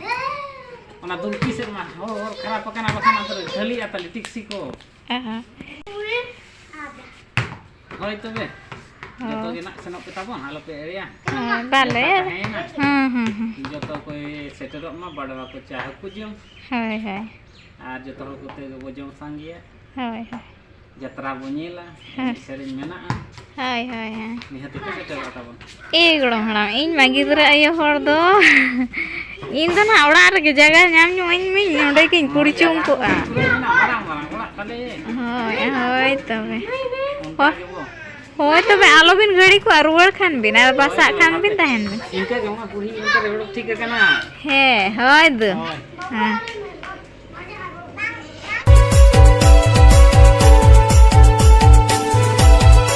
ᱚᱱᱟ ᱫᱩᱞᱠᱤ ᱥᱮᱫ ᱢᱟ ᱦᱚᱨ ᱦᱚᱨ ᱠᱷᱟᱨᱟᱯ ᱟᱠᱟᱱᱟ, ᱵᱟᱠᱷᱟᱱ ᱟᱫᱚ ᱡᱷᱟᱹᱞᱤᱜᱼᱟ ᱛᱟᱞᱮ ᱴᱤᱠᱥᱤ ᱠᱚ᱾ ᱟᱦᱟ᱾ ᱦᱳᱭ ᱛᱚᱵᱮ, ᱡᱚᱛᱚ ᱦᱳᱭ᱾ ᱜᱮ ᱱᱟᱜ ᱥᱮᱱᱚᱜ ᱯᱮ ᱛᱟᱵᱚᱱ, ᱟᱞᱚᱯᱮ ᱮᱲᱮᱭᱟ᱾ ᱦᱳᱭ, ᱵᱟᱞᱮ ᱱᱮᱣᱛᱟ ᱮᱲᱮ-, ᱛᱟᱦᱮᱸᱭᱮᱱᱟ᱾ ᱦᱩᱸ, ᱦᱩᱸ, ᱦᱩᱸ᱾ ᱡᱚᱛᱚ ᱠᱚ ᱥᱮᱴᱮᱨᱚᱜ ᱢᱟ, ᱵᱟᱰᱣᱟ ᱠᱚᱪᱟ ᱦᱟᱹᱠᱩ ᱡᱚᱢ᱾ ᱦᱳᱭ, ᱦᱳᱭ᱾ ᱟᱨ ᱡᱚᱛᱚ ᱦᱚᱲ ᱠᱚᱛᱮ ᱜᱮᱵᱚ ᱡᱚᱢ ᱥᱟᱸᱜᱮᱭᱟ᱾ ᱦᱳᱭ, ᱦᱳᱭ᱾ ᱡᱟᱛᱨᱟ ᱵᱚ ᱧᱮᱞᱟ, ᱦᱮᱸ᱾ ᱮᱱᱮᱡ ᱥᱮᱨᱮᱧ ᱢᱮᱱᱟᱜᱼᱟ᱾ ᱦᱳᱭ, ᱦᱳᱭ, ᱦᱳᱭ᱾ ᱱᱤᱦᱟᱹᱛ ᱜᱮ ᱥᱮᱴᱮᱨᱚᱜ ᱛᱟᱵᱚᱱ᱾ ᱮ ᱜᱚᱲᱚᱢ ᱦᱟᱲᱟᱢ, ᱤᱧ ᱢᱟ ᱜᱤᱫᱽᱨᱟᱹ ᱟᱭᱳ ᱦᱚᱲ ᱫᱚ᱾ ᱤᱧ ᱫᱚ ᱱᱟᱦᱟᱜ ᱚᱲᱟᱜ ᱨᱮᱜᱮ ᱡᱟᱭᱜᱟ ᱧᱟᱢ ᱧᱚᱜ ᱟᱹᱧ ᱢᱮ, ᱱᱚᱸᱰᱮ ᱜᱤᱧ ᱠᱩᱲᱪᱩᱝ ᱠᱚᱜᱼᱟ᱾ ᱢᱟᱨᱟᱝ ᱢᱟᱨᱟᱝ ᱚᱲᱟᱜ ᱛᱟᱞᱮ᱾ ᱦᱳᱭ, ᱦᱳᱭ ᱛᱚᱵᱮ᱾ ᱚᱱᱠᱟ ᱦᱳ-, ᱜᱮᱵᱚ᱾ ᱦᱳᱭ ᱛᱚᱵᱮ, ᱟᱞᱚᱵᱤᱱ ᱜᱷᱟᱹᱲᱤ ᱠᱚᱜᱼᱟ, ᱨᱩᱣᱟᱹᱲ ᱠᱷᱟᱱ ᱵᱤᱱ, ᱟᱨ ᱵᱟᱥᱟᱜ ᱠᱷᱟᱱ ᱵᱤᱱ ᱛᱟᱦᱮᱱ ᱵᱤᱱ᱾ ᱤᱱᱠᱟᱹ ᱜᱮ, ᱚᱱᱟ ᱵᱩᱲᱦᱤ ᱤᱱᱠᱟᱹ ᱨᱮ ᱴᱷᱤᱠ ᱟᱠᱟᱱᱟ᱾ ᱦᱮᱸ, ᱦᱳᱭ ᱫᱚ᱾ ᱦᱳᱭ᱾ ᱦᱮᱸ᱾